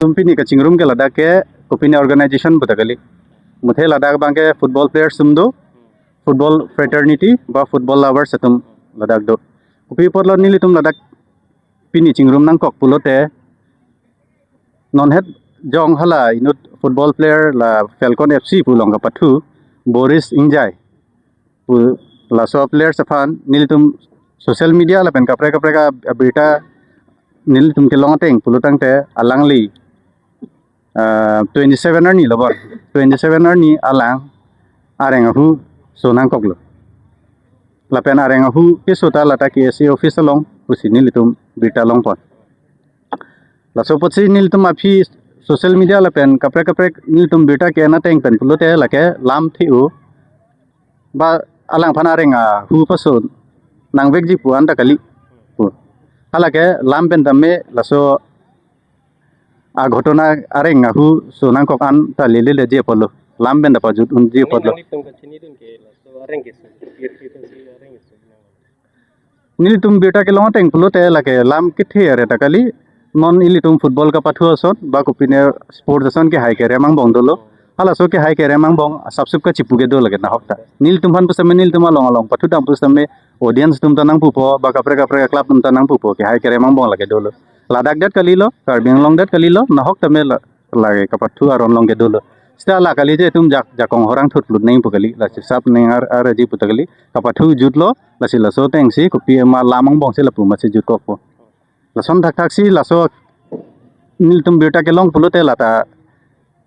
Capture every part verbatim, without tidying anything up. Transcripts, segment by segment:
Tum pini kachingrum ke ladak ke kopine organization puta kali. Muthe ladak abang ke football players atum do, football fraternity ba football lovers atum ladak do. Kopi apotlo nelitum ladak pini chingrum nangkok pulote, non het jong hala inut football player la Falcon F C pu along kapathu Boris Ingjai pu laso players aphan nelitum social media lapen kaprek kaprek abirta nelitum kelong ateng pulotangte alangli, ah, twenty seven arni lo bor, twenty seven arni alang areng ahu so nangkoklo. Lapen areng ahu keso ta lata K S A office along pusi nelitum birta longpon. Laso apotsi nelitum aphi social media lapen kaprek kaprek nelitum birta ke-en ateng pen pulote lake lam the-o ba alangphan areng ahu paso nangvekji pu anta kali pu. Halake lam pen tame laso aghotona areng ahu so nangkok anta lele leji apotlo. Lam pen ta pajut unji apotlo. Nanglitum kachinidun ke laso areng keso, kethedunsi areng keso. Nelitum birta kelong ateng pulote lake lam kethe are ta kali, non ilitum football kapathu ason ba kopine sports ason kehai kerem angbong dolo. Halaso kehai kerem angbong sapsup kachipu kedo lake nahok ta. Nelitum aphan pusitame nelitum along along pathudam pusitame audience atum ta nangpupo ba kaprek kaprek club atum ta nangpupo kehai kerem angbong lake dolo. Ladak det kalilo, Karbi Anglong det kalilo, nahok tame la, lake kapathu aron along kedolo. Seta la kali je itum jak, jakong horang thut lut nangpo kali, lasi sap neng ar, arji puta kali, kapathu jutlo, lasi laso atengsi kopi ma lam angbongsi lapu amatsi jutkokpo. Lason thakthak si laso nelitum birta kelong pulote lata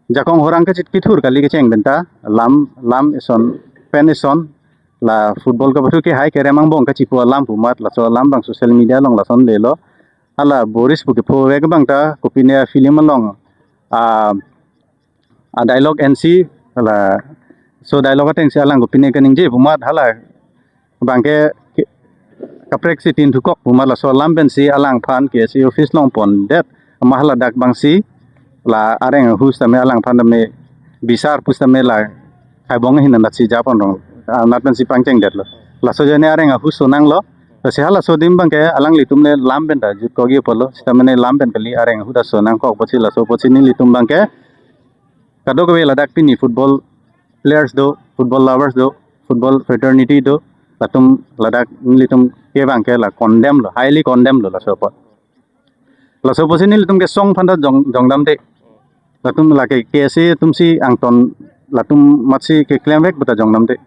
jakong horang kachit kithur kali kecheng pen ta lam, lam ison pen ison la football kapathu kehai kerem angbong kachipu alam pu amat laso alam abang social media along lason lelo. Hala Boris pu kephovek abang ta kopine film along a, a dialogue ensi, hala so dialogue atengsi alang kopine kaningje pu amat hala abang ke, ke kaprek si tin thukok pu amat laso alam pensi alangphan K S A office along pondet, ama haladak abangsi la areng ahu sitame alangphan tame bisar pusitame la khaibong ahin anatsi japonrong, anat pensi pangchengdetlo. Laso ajoine areng ahu so nanglo. Lasi halaso adim abang ke alanglitum le lam pen ta jutkokji apotlo. Sitame ne lam pen kali, areng ahu ta so nangkok apotsi, laso apotsi nelitum abang ke kadokave ladak pini football players do, football lovers do, football fraternity do, latum ladak nelitum ke abang ke la condemn lo, highly condemn lo laso apot. Laso apotsi nelitum ke song aphan ta jong, jongdamde. Latum lake K S A atumsi angton latum amatsi keklemvek pu ta jongdamde.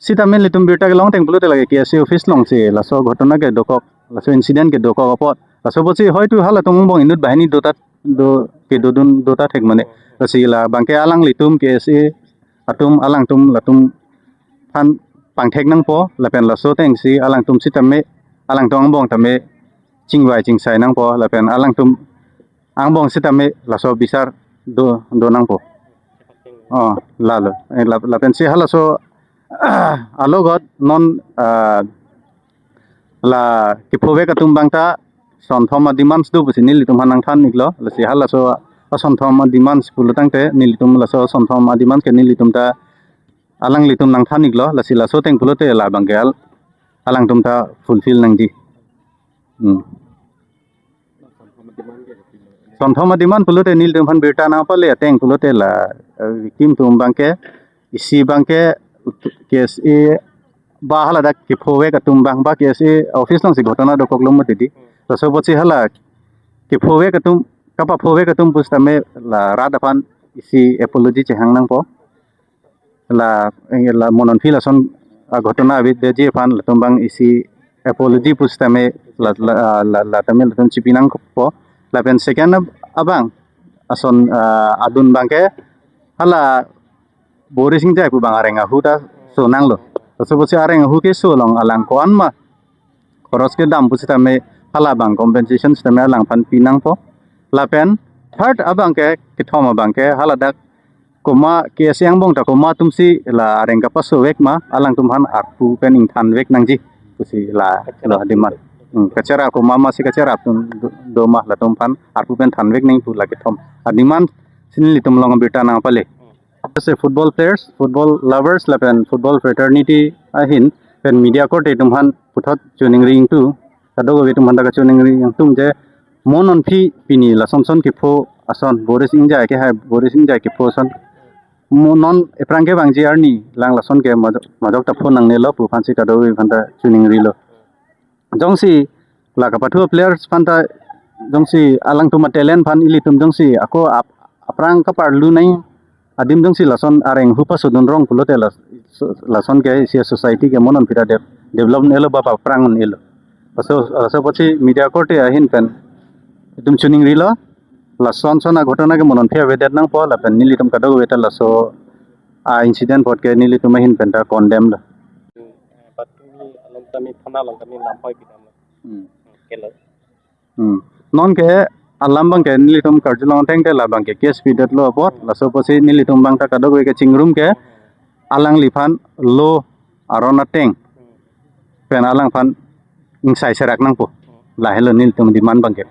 Sitame nelitum birta kelong ateng pulote lake K S A office alongsi laso ghotona kedokok, laso incident kedokok apot. Laso apotsi hoitu halatum angbong inut banghini do ta, do kedodun do ta thek mane. Lasi la abang ke alanglitum K S A atum alangtum latum aphan pangthek nangpo, lapen laso atengsi alangtum sitame, alangtum angbong tame chingvai chingsai nangpo, lapen alangtum angbong sitame laso bisar do, do nangpo. Oh, lalo. Eh, lap-, lapensi halaso alogot non, ah, la kephovek atum abang ta sonthom a demands do pusi nelitum aphan nangthan iklo. Lasi halaso asonthom a demands pulotangte nelitum laso sonthom a demands ke nelitum ta alanglitum nangthan iklo. Lasi laso ateng pulote la abang ke al-, alangtum ta fulfill nangji. Hmm. Sonthom a demand pulote nelitum aphan birta nangpale ateng pulote la, eh, victim atum abang ke, isi abang ke, ut-, K S A ba haladak kephovek atum abang ba K S A office alongsi ghotona dokoklo mati di. Laso apotsi hala kephovek atum, kapaphovek atum pusitame la rat aphan isi apology chehang nangpo. La, eh, la mo non aphi lason aghotona avedetji aphan latum abang isi apology pusitame la, la, la, la tame latum chipi nangpo. Lapen second ab-, abang ason, ah, adun abang ke hala Boris Ingjai pu abang areng ahu ta so nanglo. Laso apotsi areng ahu keso along alang ko-an ma khoros kedam pusitame hala abang compensation sitame alangphan pi nangpo. Lapen third abang ke, kethom abang ke haladak komat K S A angbong ta komat atumsi la areng kapasovek ma, alangtum aphan arpu pen ingthanvek nangji pusi la, la demand. Hmm, kacherap komat masi kacherap atum do, do ma, latum aphan arpu pen thanvek nang pu la kethom a demand si nelitum along birta nangpale. As a football players, football lovers lapen football fraternity ahin pen media korte atum aphan puthot choningri ingtung, kadokave atum aphan ta kachoningri ingtung je Mo non aphi pini lasonson kepho ason, Boris Engjai ke hai, Boris Engjai kepho ason. Mo non ephrang kevangji arni lang lason ke majok, majok ta pho nangnelo pu aphansi kadokave aphanta choningrilo. Jongsi la kapathu players aphanta jongsi alangtum a-talent aphan ilitum jongsi ako ap-, aphrang kaparlu nai, adim jongsi lason areng hu pasodun rong pulote las-, so-, lason ke isi society ke mo non aphi ta de-, develop un-elo ba paphrang un-elo. Laso, laso apotsi media korte ahin pen itum choningrilo. Lasonson aghotona ke mo non aphi avedet nangpo lapen nelitum kadokave ta laso a-incident apot ke nelitum ahin pen ta condemn lo. Patumi along tame, thana along tame lam hoi pidam lo. Hmm. Kelo. Hmm. Non ke alam abang ke nelitum karjulong ateng te labang ke case pidetlo apot, laso apotsi nelitum abang ta kadokave ke chingrum ke alangliphan law aron ateng pen alangphan ingsai serak nangpo. Lahelo nelitum demand abang ke.